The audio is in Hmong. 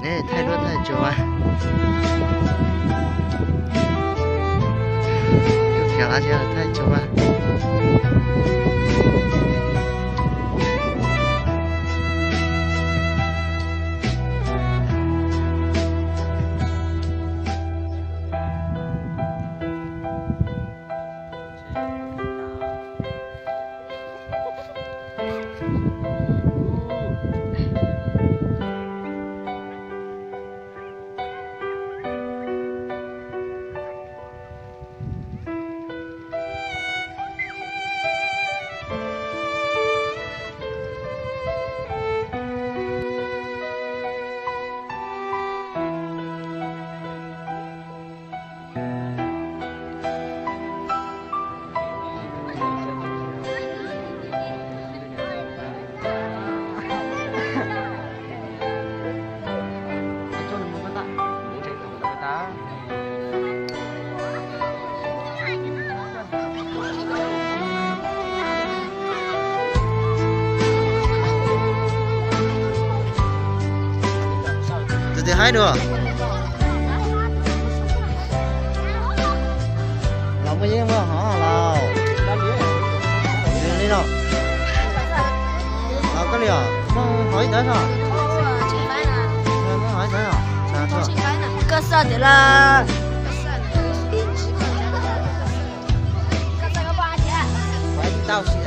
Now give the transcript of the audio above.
Ne, thaij duab thaij tsuas mas. Tub khiav lawm, thaij tsuas mas. Tus twg haib dua? Los muaj yeeb muaj hov los. Li no. Los koj li os, muaj hov ib tawb tso. Muaj hov ib tawb tso. Koj xav tias lawm. Tau si